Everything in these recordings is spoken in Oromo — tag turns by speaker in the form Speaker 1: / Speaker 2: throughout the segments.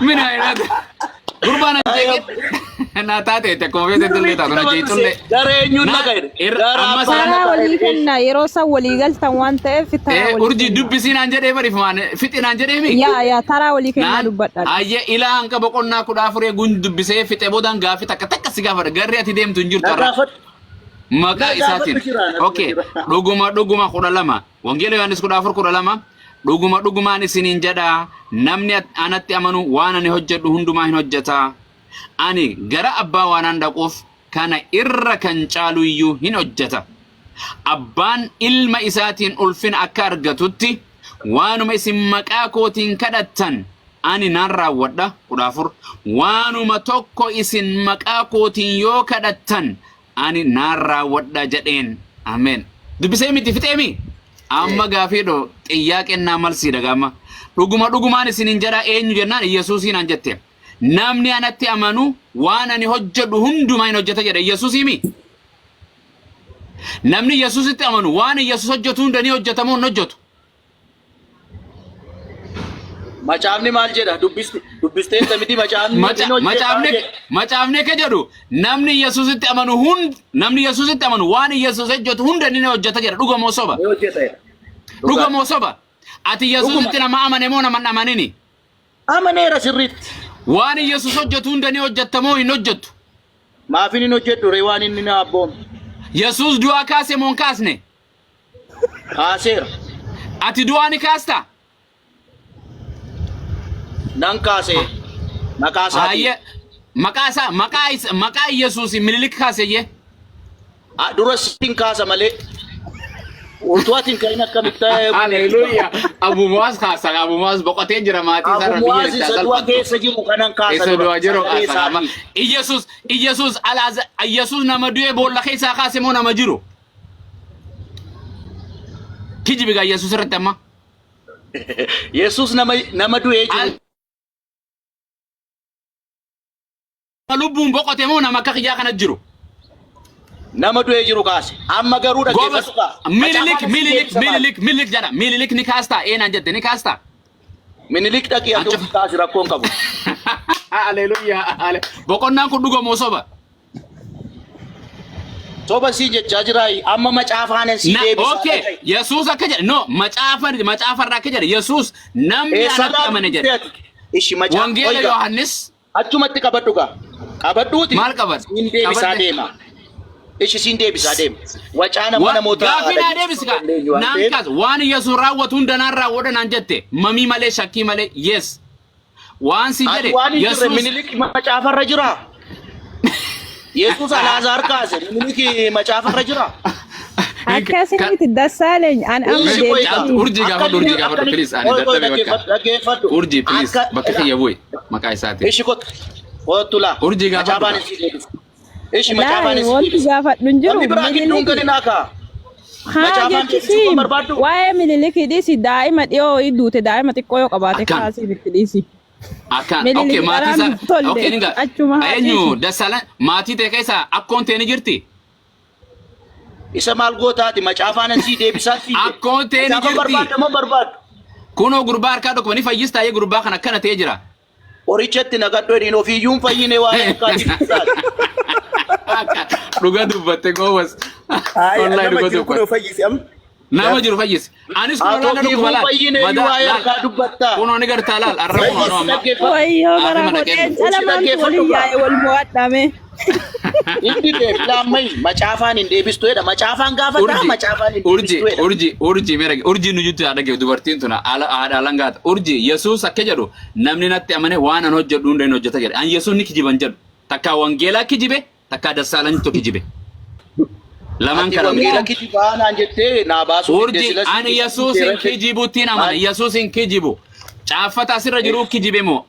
Speaker 1: Mina irratti. Gurbaan ajjeeqee naa taate itti akkuma feetetti illee taatu na jeeqxullee.
Speaker 2: Gara eenyuun
Speaker 1: Na
Speaker 2: naqa jedhe?
Speaker 1: irra
Speaker 2: Gara
Speaker 1: amma
Speaker 2: abbaa
Speaker 1: sana
Speaker 3: Taraa
Speaker 2: naqa
Speaker 3: walii
Speaker 2: jedhe.
Speaker 3: kenna yeroo san walii galtan waan ta'eef taraa
Speaker 1: ee
Speaker 3: walii
Speaker 1: urjii
Speaker 3: kenna.
Speaker 1: dubbisii naan jedhee bariif fixi naan jedhee mi?
Speaker 3: Yaa yaa taraa walii kennaa
Speaker 1: Naan
Speaker 3: dubbadha.
Speaker 1: ayyee ilaa hanga boqonnaa 14 eeguun dubbisee fixe boodaan gaaffii takka takka si gaafadha. Garri ati deemtu hin jirtu
Speaker 2: Na
Speaker 1: har'a.
Speaker 2: gaafadhu.
Speaker 1: Maqaa
Speaker 2: Na
Speaker 1: isaatiin.
Speaker 2: gaafadhu jira. Na
Speaker 1: Okay.
Speaker 2: jira.
Speaker 1: Dhuguma dhuguma 12. Wangeela Yohaannis 14 12. Dhuguma dhugumaan isiniin jedha namni anatti amanu waan ani hojjedhu hundumaa hin hojjeta. Ani gara abbaa waanan dhaquuf kana irra kan caalu iyyuu hin hojjeta. Abbaan ilma isaatiin ulfina akka argatutti waanuma isin maqaa kootiin kadhattan ani nan raawwadha. 14 Waanuma tokko isin maqaa kootiin yoo kadhattan ani naan raawwadha jedheen. Ameen. Dubbisee miti fixee mi? Amma gaafii dhoo xiyyaa qennaa malsiidha gaama. Dhuguma dhugumaan isiniin jedha eenyu jennaan Iyyasuusii naan jette. Namni anatti amanu waan ani hojjedhu hundumaa hin hojjeta jedha Iyyasuusii mi? Namni Iyyasuusitti amanu waan Iyyasuus hojjetu hunda ni hojjeta moo hin hojjetu?
Speaker 2: Macaafni maal jedha? Dubbisti dubbisteetta miti macaafni hin hojjetaa
Speaker 1: Macaafni
Speaker 2: jedha.
Speaker 1: macaafni akka jedhu namni Yesuusitti amanu hund namni Yesuusitti amanu waan Yesuus hojjetu hunda ni hojjeta jedha dhuga moo soba?
Speaker 2: Ni hojjeta jedha.
Speaker 1: Dhuga
Speaker 2: Dhugaadha.
Speaker 1: moo soba? Ati
Speaker 2: Dhuguma.
Speaker 1: Yesuusitti nama amane moo nama hin amanini?
Speaker 2: Amaneera sirriitti.
Speaker 1: Waan Yesuus hojjetu hunda ni hojjetta moo hin hojjettu?
Speaker 2: Maafin hin hojjedhu ree waan inni na abboome.
Speaker 1: Yesuus du'aa kaase moo hin kaasne?
Speaker 2: Kaaseera.
Speaker 1: Ati du'aa ni kaastaa?
Speaker 2: Nan kaase. Maqaa isaatiin.
Speaker 1: Haayye maqaa isaa maqaa isa maqaa Yesuus Minilik kaaseyyee.
Speaker 2: Ah, Dura sin kaasa malee. Utuu ati hin ka'in akkamitti
Speaker 1: Haleluuyaa. Abu Muwaaz kaasa Abu Muwaaz boqotee jira maatii isaa
Speaker 2: Abu
Speaker 1: irra biyya
Speaker 2: Muwaaz
Speaker 1: itti
Speaker 2: isa du'a
Speaker 1: salphattu.
Speaker 2: keessa jiru kanan kaasa
Speaker 1: Isa
Speaker 2: dura.
Speaker 1: du'a jiru
Speaker 2: Sagalee
Speaker 1: kaasa amma.
Speaker 2: isaatiin.
Speaker 1: Iyesuus Iyesuus Alaaza Iyesuus nama du'e boolla keessaa kaase moo nama jiru? Kijibi gaa Yesuus irratti amma.
Speaker 2: Yesuus nama nama du'ee jiru.
Speaker 1: Nama lubbuun boqote moo nama akka kiyyaa kana jiru?
Speaker 2: Nama du'ee jiru kaase. Amma garuu
Speaker 1: Goobas
Speaker 2: dhaggeeffadhu kaa.
Speaker 1: Minilik
Speaker 2: Macaafaan
Speaker 1: Minilik
Speaker 2: deebisa maali?
Speaker 1: Minilik Minilik jedha. Minilik ni kaastaa eenaan jette ni kaastaa.
Speaker 2: Minilik dhaqii ati
Speaker 1: Ancu-
Speaker 2: of kaasi rakkoon qabu.
Speaker 1: Haleluuyaa. Boqonnaan kun dhuga moo soba?
Speaker 2: Soba sii jechaa jiraayi. Amma macaafaan sii
Speaker 1: Na,
Speaker 2: deebisaa
Speaker 1: okay.
Speaker 2: dhaga'i.
Speaker 1: Yesuus akka jedhe no macaafa macaafarraa akka jedhe Yesuus namni anatti
Speaker 2: Eessarraa
Speaker 1: amane
Speaker 2: dubbistee
Speaker 1: jedhe.
Speaker 2: ati? Ishi macaafa.
Speaker 1: Wangeela
Speaker 2: Oiga.
Speaker 1: Yohaannis
Speaker 2: Achumatti qabadhu gaa. Qabadhuuti.
Speaker 1: Maal qabadhu?
Speaker 2: Siin deebisaa
Speaker 1: Qabadhe.
Speaker 2: deema. Ishi siin deebisaa deema. Wacaa nama namoota
Speaker 1: Gaaffii naa
Speaker 2: dhageessisuu
Speaker 1: deebisi kaa.
Speaker 2: dandeenyu waan
Speaker 1: Naan
Speaker 2: ta'eef.
Speaker 1: kaas waan Yesuus raawwatu hunda naan raawwadha naan jette mamii malee shakkii malee yes. Waan si
Speaker 2: Ati
Speaker 1: jedhe
Speaker 2: waan hin jirre
Speaker 1: Yesuus
Speaker 2: Minilik macaafarra jira. Yesuus Alaazaar kaase Minilik macaafarra jira.
Speaker 3: Akkasii miti Dassaaleeny an amma
Speaker 2: Ishi qoy
Speaker 1: Caaltu
Speaker 3: deebii
Speaker 1: urjii
Speaker 2: Akka
Speaker 1: gaafadhu urjii
Speaker 2: inni
Speaker 1: gaafadhu
Speaker 2: akka
Speaker 1: please ani
Speaker 2: qoy qoy
Speaker 1: dadhabe bakka
Speaker 2: dhaggeeffadhu dhaggeeffadhu.
Speaker 1: urjii please
Speaker 2: Akka
Speaker 1: bakka kiyya bu'i maqaa isaatiin
Speaker 2: Ishi kottu kottu laa
Speaker 1: urjii gaafadhu
Speaker 2: macaafaan
Speaker 1: kaa.
Speaker 2: isii deebisa. Ishi macaafaan
Speaker 3: Laali
Speaker 2: isii
Speaker 3: wanti
Speaker 2: deebisa.
Speaker 3: gaafadhu hin jiru
Speaker 2: Namni biraa gidduun
Speaker 3: Minilik
Speaker 2: galinaa kaa.
Speaker 3: haa
Speaker 2: Macaafaan deebisuu kan
Speaker 3: jechisiin
Speaker 2: barbaaddu.
Speaker 3: waa'ee Minilikii dhiisi daa'ima dhiyoo duute daa'ima xiqqoo yoo qabaate
Speaker 1: Akkaan
Speaker 3: kaasii bitti dhiisi.
Speaker 1: akkaan okay
Speaker 3: Minilik
Speaker 1: maatii
Speaker 3: dharaan
Speaker 1: isaa
Speaker 3: hin tolle
Speaker 1: okay ninga
Speaker 3: achuma haa
Speaker 1: eenyu
Speaker 3: dhiisu.
Speaker 1: Dassaalan maatii ta'e keessaa akkoon ta'e ni jirti
Speaker 2: Isa maal gootaati macaafaan asii deebisaa sii jedhe.
Speaker 1: Akkoon ta'e ni
Speaker 2: Macaafa
Speaker 1: jirti.
Speaker 2: barbaadda moo barbaaddu?
Speaker 1: Kunoo gurbaa harkaa dhukkuba ni fayyistaa yee gurbaa kan akkana ta'ee jira.
Speaker 2: Qoricha itti naqadhu jedhiin ofiiyyuu hin fayyine waa'ee akkaati dubbisaati.
Speaker 1: Dhuga dubbatte goobas.
Speaker 4: Ay,
Speaker 1: Wallahi
Speaker 4: nama
Speaker 1: dhuga
Speaker 4: jiru
Speaker 1: dubbatte.
Speaker 4: kunoo fayyisi amma.
Speaker 1: Nama jiru fayyisi. Anis kunoo
Speaker 2: Haa
Speaker 1: laala
Speaker 2: ofiifuu
Speaker 1: dhukkuba laal.
Speaker 2: fayyine iyyuu
Speaker 1: Madaa
Speaker 2: waa'ee
Speaker 1: laal.
Speaker 2: harkaa dubbattaa.
Speaker 1: Kunoo ni gartaa laal. Arra kunoo anoo
Speaker 2: Ishi
Speaker 1: amma.
Speaker 2: dhaggeeffadhu.
Speaker 3: Wayyoo
Speaker 1: Aafi
Speaker 3: garaa
Speaker 1: mana
Speaker 3: koo
Speaker 1: kennu.
Speaker 3: leenca
Speaker 2: Ishi
Speaker 3: lamaantu
Speaker 2: dhaggeeffadhu
Speaker 3: waliin
Speaker 2: kaa.
Speaker 3: yaa'e wal mo'adhame.
Speaker 2: Inni deebilaammayi macaafaan hin deebistu jedha. Macaafaan gaafataa
Speaker 1: Urji
Speaker 2: macaafaan hin
Speaker 1: urji
Speaker 2: deebistu jedha.
Speaker 1: urji urji mera urji nu jettu haadha gee dubartiin tuna ala haadha alangaata urji Yesuus akka jedhu namni natti amane waan an hojjedhu hunda hin hojjeta jedhe an Yesuus ni kijiban jedhu takkaa wangeelaa kijibe takkaa dassaalantu kijibe lamaan
Speaker 2: Ati
Speaker 1: kana miti
Speaker 2: wangeela kijibaa naan jettee naa baasuu didde
Speaker 1: urji
Speaker 2: silas
Speaker 1: ani Yesuus hin kijibuttiin amana Yesuus hin kijibu caaffata asirra jiruu kijibe moo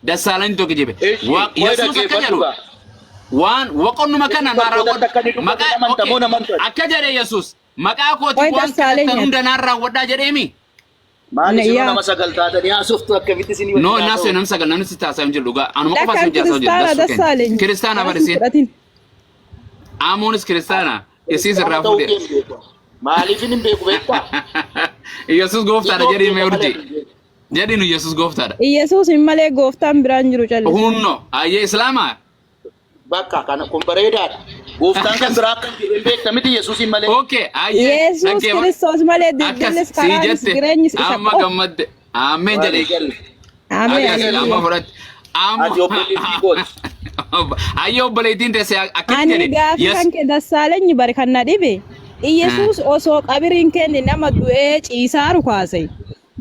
Speaker 1: Dassaalany tokko jibe.
Speaker 2: Eshi, qoy
Speaker 1: Yesuus akka
Speaker 2: dhaggeeffadhu
Speaker 1: jedhu
Speaker 2: gaa.
Speaker 1: waan waqonnuma kana naa
Speaker 2: Dubartootatti akka inni
Speaker 1: raawwadhu
Speaker 2: dubbate
Speaker 1: maqaa
Speaker 2: namanta
Speaker 1: okay
Speaker 2: moo namantu ati?
Speaker 1: akka jedhe Yesuus maqaa
Speaker 3: Qoy
Speaker 1: kootiin waan
Speaker 3: Dassaalany
Speaker 1: kadhattan
Speaker 3: ati.
Speaker 1: hunda naan raawwadhaa jedheemi.
Speaker 2: Maal isinoo
Speaker 3: Yaa.
Speaker 2: nama sagal taatanii haasoftu akkamitti isinii
Speaker 1: No
Speaker 2: wajjin
Speaker 1: naasoo
Speaker 2: haasa'u?
Speaker 1: nam sagal namni si taasaa hin jiru dhugaa anuma qofaa
Speaker 3: Lakkaan
Speaker 1: sin jaasaa jiru
Speaker 3: kiristaana
Speaker 1: dassuu keenya.
Speaker 3: Dassaalany.
Speaker 1: Kiristaana
Speaker 3: Garaa sin
Speaker 1: barisiin
Speaker 3: fudhatin.
Speaker 1: Amuunis kiristaana isiis
Speaker 2: Kiristaana
Speaker 1: irraa
Speaker 2: ta'uu
Speaker 1: fuudhe.
Speaker 2: kee hin beeku. Maaliif hin beeku beektaa?
Speaker 1: Yesuus gooftaadha
Speaker 2: Itoo
Speaker 1: jedhii mee
Speaker 2: beeka malee
Speaker 1: urjii.
Speaker 2: hin beeku.
Speaker 1: Jedhinu Yesuus gooftaadha.
Speaker 3: Iyyasuus hin malee gooftaan biraan jiru callisi.
Speaker 1: Hunno ayyee Islaamaa.
Speaker 2: Bakka kana kun bareedaadha. Gooftaan kan biraa akka hin jirre hin beekta miti Yesuusiin malee.
Speaker 1: Okay ayyee
Speaker 3: Yesuus
Speaker 1: dhaggeeffa.
Speaker 3: Kiristoos malee
Speaker 1: Akkas
Speaker 3: dildillis
Speaker 1: sii
Speaker 3: karaanis
Speaker 1: jette
Speaker 3: jireenyis isa
Speaker 1: amma
Speaker 3: qofa.
Speaker 1: gammadde. Ameen
Speaker 2: Walii
Speaker 1: jedhe.
Speaker 2: galle.
Speaker 3: Ameen.
Speaker 1: Akkas amma
Speaker 3: Haleluuyaa.
Speaker 1: fudhatte. Amma
Speaker 2: Ati obboleettii kooti.
Speaker 1: ayyee obboleettiin teesse akkatti
Speaker 3: Ani
Speaker 1: jedhe.
Speaker 3: gaafii
Speaker 1: Yes.
Speaker 3: kan kee Dassaalenyi bari kan na dhibe. Iyyasuus osoo qabiriin kenne nama du'ee ciisaaru kaase.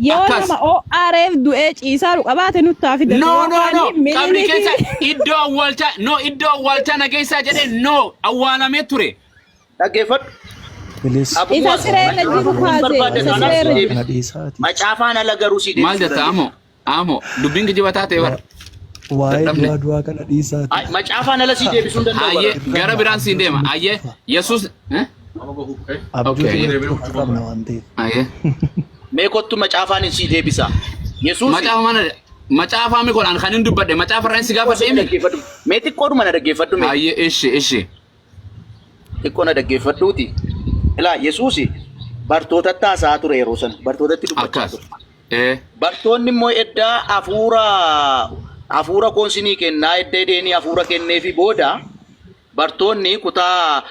Speaker 3: Yoo
Speaker 1: Akkas.
Speaker 3: nama ORF du'ee ciisaaru qabaate nutti haa fidatu.
Speaker 1: No, no, no.
Speaker 3: Yookaan
Speaker 1: Qabri keessa
Speaker 3: Minilikii
Speaker 1: iddoo awwaalchaa, no, iddoo awwaalchaa na geessaa jedhee no, awwaalamee ture.
Speaker 2: Dhaggeeffadhu.
Speaker 4: Bilis
Speaker 3: isa
Speaker 2: Abumaa
Speaker 3: sireerra jiru
Speaker 2: macaafaan
Speaker 3: kaase.
Speaker 2: barbaadde
Speaker 3: Isa
Speaker 2: taanaan si
Speaker 3: sireerra jiru.
Speaker 2: deebisa.
Speaker 4: kana dhiisaati.
Speaker 2: Macaafaan ala garuu si
Speaker 1: Maal
Speaker 2: deebisuu
Speaker 1: jetta
Speaker 2: dandeessa.
Speaker 1: amoo? Amoo, dubbiin kijiba taate bara.
Speaker 4: Waa'ee
Speaker 1: Dadhabne.
Speaker 4: du'aa du'aa kana dhiisaati.
Speaker 2: Ay, Macaafaan ala si deebisuu hin danda'u
Speaker 1: Hayyee,
Speaker 2: bara.
Speaker 1: gara biraan siin deema. Hayyee, Yesuus. Eh?
Speaker 4: Abjuu
Speaker 1: Okay.
Speaker 4: tokko qabna waan ta'eef.
Speaker 1: Hayyee.
Speaker 2: Mee kottu macaafaan hin si deebisa. Yesuus
Speaker 1: Macaafa mana macaafa mi godhaan kan hin dubbadhe macaafa irraan si gaafadhe himi.
Speaker 2: dhaggeeffadhu. Mee xiqqoodhuma na dhaggeeffadhu mee.
Speaker 1: Hayyee, ishi, ishi.
Speaker 2: Xiqqoo na dhaggeeffadhuuti. Ilaa Yesuus bartootatti haasa'aa ture yeroo sana. Bartootatti dubbachaa
Speaker 1: Akkas.
Speaker 2: ture.
Speaker 1: Eh.
Speaker 2: Bartoonni immoo eddaa hafuura hafuura koonsinii kennaa edda edeenii hafuura kenneefi booda bartoonni kutaa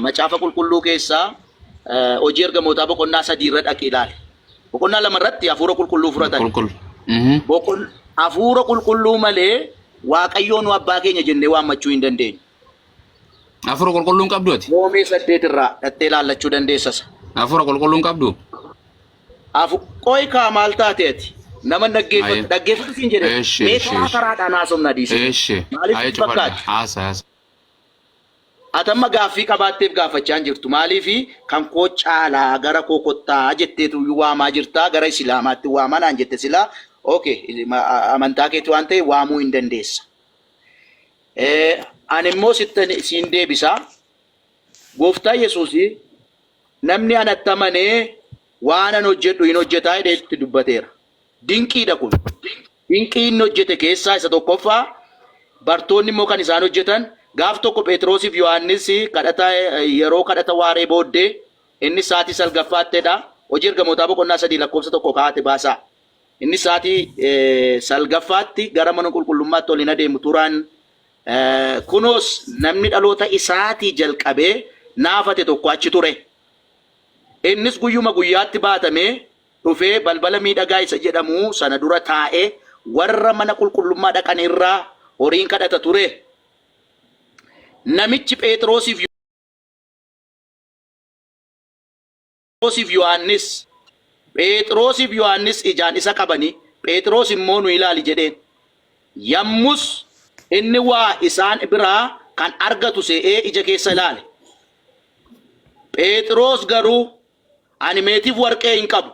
Speaker 2: macaafa qulqulluu keessaa hojii ergamootaa boqonnaa 3 irra dhaqi ilaali. Boqonnaa 2 irratti hafuura qulqulluu fudhatan.
Speaker 1: Qulqullu. Mhm.
Speaker 2: Boqon hafuura qulqulluu malee Waaqayyoo nu abbaa keenya jennee waammachuu hin dandeenyu.
Speaker 1: Hafuura qulqulluun qabdu ati.
Speaker 2: Roomee 8 irraa dhattee ilaallachuu dandeessasa.
Speaker 1: Hafuura qulqulluun qabdu.
Speaker 2: Afu qoy kaa maal taate ati? Nama dhaggeeffatu
Speaker 1: Aye.
Speaker 2: dhaggeeffatu siin jedhe.
Speaker 1: Eshi,
Speaker 2: Mee
Speaker 1: eshi,
Speaker 2: karaa
Speaker 1: eshi.
Speaker 2: karaadhaan haasofna dhiise.
Speaker 1: Eshi.
Speaker 2: Maaliif
Speaker 1: Aye
Speaker 2: sitti
Speaker 1: cufadha.
Speaker 2: fakkaata?
Speaker 1: Haasa haasa.
Speaker 2: Ati amma gaaffii qabaatteef gaafachaa hin jirtu. Maaliif kan koo caalaa gara koo kottaa jetteetu waamaa jirtaa gara Islaamaatti waamaa naan jette silaa okay amantaa keetti waan ta'e waamuu hin dandeessa. Ani immoo sittan siin deebisa. Gooftaa Yesuus namni anatti amanee waan an hojjedhu hin hojjetaa jedhee itti dubbateera. Dinqiidha kun. Dinqii inni hojjete keessaa isa tokkoffaa bartoonni immoo kan isaan hojjetan gaaf tokko Phexrosiif Yohaannis kadhata yeroo kadhata waaree booddee inni sa'aatii salgaffaattedha. Hojii ergamootaa boqonnaa 3 lakkoofsa 1 kaa'ate baasaa. Inni sa'aatii salgaffaatti gara mana qulqullummaatti ol hin adeemu turan. Kunoos namni dhaloota isaatii jalqabee naafate tokko achi ture. Innis guyyuma guyyaatti baatamee dhufee balbala miidhagaa isa jedhamu sana dura taa'ee warra mana qulqullummaa dhaqan irraa horiin kadhata ture. Namichi Phexrosiif Yohaannis Phexrosiif Yohaannis ijaan isa qabanii Phexros immoo nu ilaali jedheen. Yammus inni waa isaan biraa kan argatu se'ee ija keessa ilaale. Phexros garuu ani meetiif warqee hin qabu,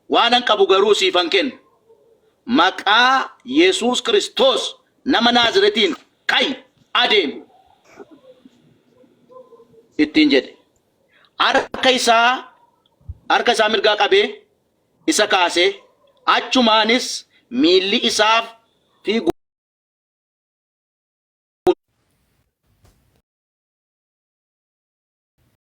Speaker 2: waanan qabu garuu siifan kenna. Maqaa Yesuus Kiristoos nama Naaziretiin ka'i adeemi ittiin jedhe. Harka isaa harka isaa mirgaa qabee isa kaasee achumaanis miilli isaaf fi